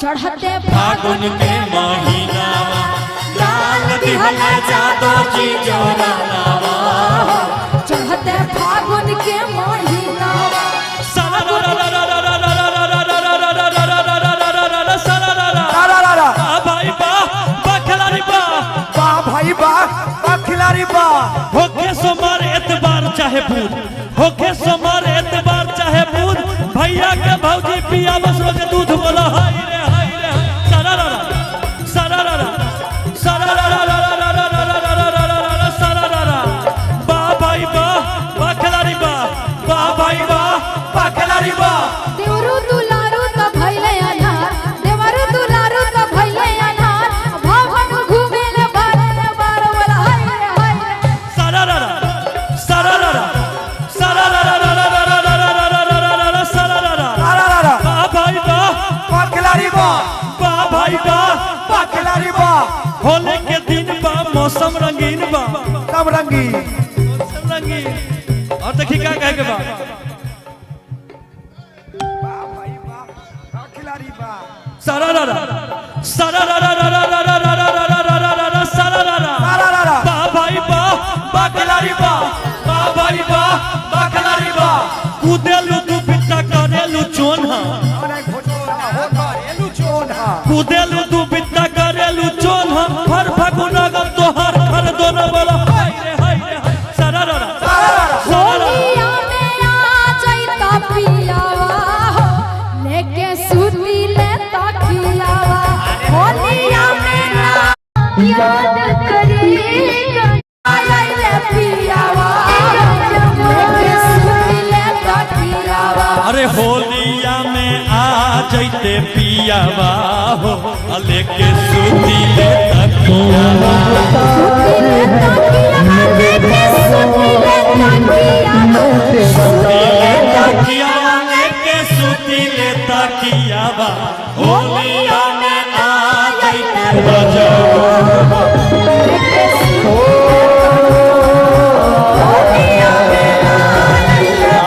चढ़ते फागुन के महीनावा लाल दिहल जादो जी जोरानावा। चढ़ते फागुन के महीनावा। रा रा रा। भाई वाह वाह खिलाड़ी वाह। वाह भाई वाह, वाह खिलाड़ी वाह। होखे सोमवार एतवार चाहे बुध, होखे सोमवार एतवार चाहे बुध, भैया के भौजी पिया बस रोज दूध। बोला हाय रे हाय रे। सारा रा रा सारा रा रा सारा रा रा रा रा रा रा रा रा रा रा रा रा सारा रा रा। वाह भाई वाह वाह खिलाड़ी वाह, वाह भाई वाह वाह खिलाड़ी वाह। देवरू दुलारू त भइले अनार, देवरू दुलारू त भइले अनार, भवन घूमे ले बार ले बार। बोला हाय रे हाय रे। सारा रा रा सारा रा रा सारा रा रा रा रा रा रा रा रा रा रा रा रा सारा रा रा। रा रा रा। वाह भाई वाह वाह खिलाड़ी वाह। वाह भाई वाह वाह खिलाड़ी वाह। होली के दिन बा, मौसम रंगीन बा। सब रंगी। मौसम रंगीन। और देखी क्या कहे के बा। वाह भाई वाह, वाह खिलाड़ी वाह। सारा रा रा सारा रा रा रा रा रा रा रा रा रा रा रा रा रा सारा रा रा। रा रा रा। वाह भाई वाह वाह खिलाड़ी वाह, वाह भाई वाह वाह खिलाड़ी वाह। कूदेलू तू बिट्टा करेलू चोन्हा। अरे घोटोला हो करेलु चोना। कूदेलू तू बिट्टा करेलू चोन्हा, हर फगुना गम तोहार खर दोना। बोला हाय रे हाय रे हाय। सारा रा रा रा रा रा। सारा रा। होलिया में आ जैता पियावा हो, लेके सूती ले तकियावा। होलिया में ना याद करेगा आइले पियावा, लेके सूती ले तकियावा। अरे होलिया में आ जैते पियावा हो, लेके सूती ले तकियावा। सूती ले तकियावा, लेके सूती ले तकियावा, सूती ले तकियावा, लेके सूती ले तकियावा, होलिया में आ जैते।